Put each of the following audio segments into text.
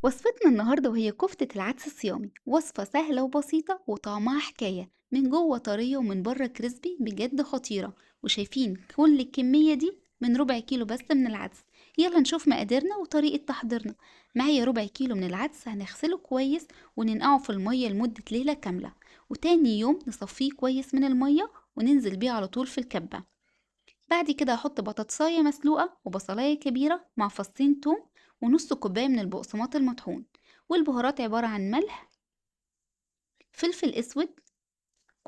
وصفتنا النهاردة وهي كفتة العدس الصيامي، وصفة سهلة وبسيطة وطعمها حكاية، من جوه طرية ومن بره crispy، بجد خطيرة. وشايفين كل الكمية دي من ربع كيلو بس من العدس. يلا نشوف مقاديرنا وطريقة تحضيرنا. معايا ربع كيلو من العدس، هنغسله كويس وننقعه في المية لمدة ليلة كاملة، وتاني يوم نصفيه كويس من المية وننزل بيه على طول في الكبة. بعد كده هحط بطاطساية مسلوقة وبصلاية كبيرة مع فصين توم ونص كوباية من البقسماط المطحون، والبهارات عبارة عن ملح، فلفل اسود،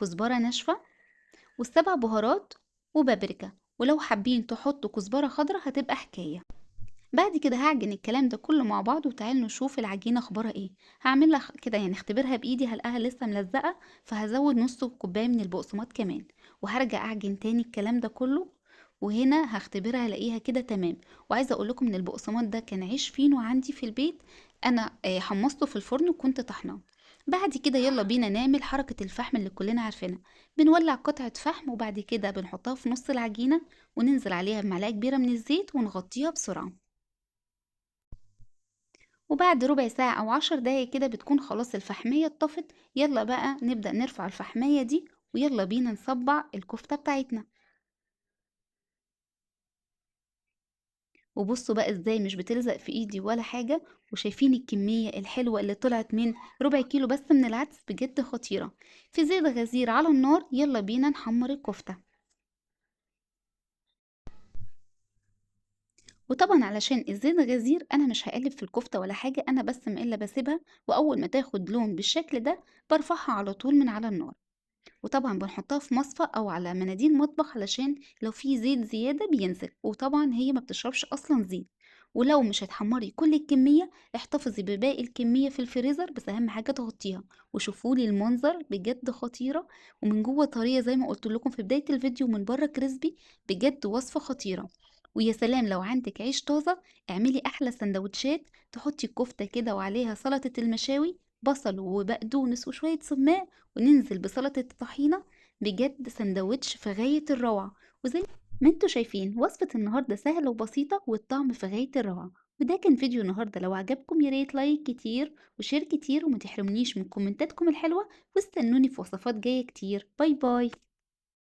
كزبرة ناشفة، والسبع بهارات، وبابريكا، ولو حابين تحطوا كزبرة خضراء هتبقى حكاية. بعد كده هعجن الكلام ده كله مع بعض، وتعالوا نشوف العجينة اخبارها ايه. هعملها كده اختبرها بايدي، هلقاها لسه ملزقة، فهزود نص كوباية من البقسماط كمان، وهرجع اعجن تاني الكلام ده كله، وهنا هختبرها الاقيها كده تمام. وعايزه اقول لكم ان البقسماط ده كان عيش فينو عندي في البيت، انا حمصته في الفرن وكنت طحناه. بعد كده يلا بينا نعمل حركه الفحم اللي كلنا عارفينها. بنولع قطعه فحم وبعد كده بنحطها في نص العجينه وننزل عليها بمعلقه كبيره من الزيت ونغطيها بسرعه. وبعد ربع ساعه او 10 دقايق كده بتكون خلاص الفحميه اتطفت. يلا بقى نبدا نرفع الفحميه دي، ويلا بينا نصبع الكفته بتاعتنا. وبصوا بقى ازاي مش بتلزق في ايدي ولا حاجة، وشايفين الكمية الحلوة اللي طلعت من ربع كيلو بس من العدس، بجد خطيرة. في زيت غزير على النار، يلا بينا نحمر الكفتة. وطبعا علشان الزيت غزير انا مش هقلب في الكفتة ولا حاجة، انا بس ما الا بسيبها، واول ما تاخد لون بالشكل ده برفعها على طول من على النار. وطبعا بنحطها في مصفى او على مناديل مطبخ علشان لو في زيت زيادة بينزل، وطبعا هي ما بتشربش اصلا زيت. ولو مش هتحمري كل الكمية احتفظي بباقي الكمية في الفريزر، بس اهم حاجة تغطيها. وشوفولي المنظر بجد خطيرة، ومن جوه طرية زي ما قلت لكم في بداية الفيديو، ومن بره كريسبي، بجد وصفة خطيرة. ويا سلام لو عندك عيش طازة اعملي احلى سندوتشات، تحطي الكفتة كده وعليها سلطة المشاوي، بصل وبقدونس وشوية سماق، وننزل بسلطة الطحينة، بجد سندوتش في غاية الروعة. وزي ما انتوا شايفين وصفة النهاردة سهلة وبسيطة والطعم في غاية الروعة. وده كان فيديو النهاردة، لو عجبكم يا ريت like كتير و share كتير، وما تحرمنيش من كومنتاتكم الحلوة، واستنوني في وصفات جاية كتير. bye bye.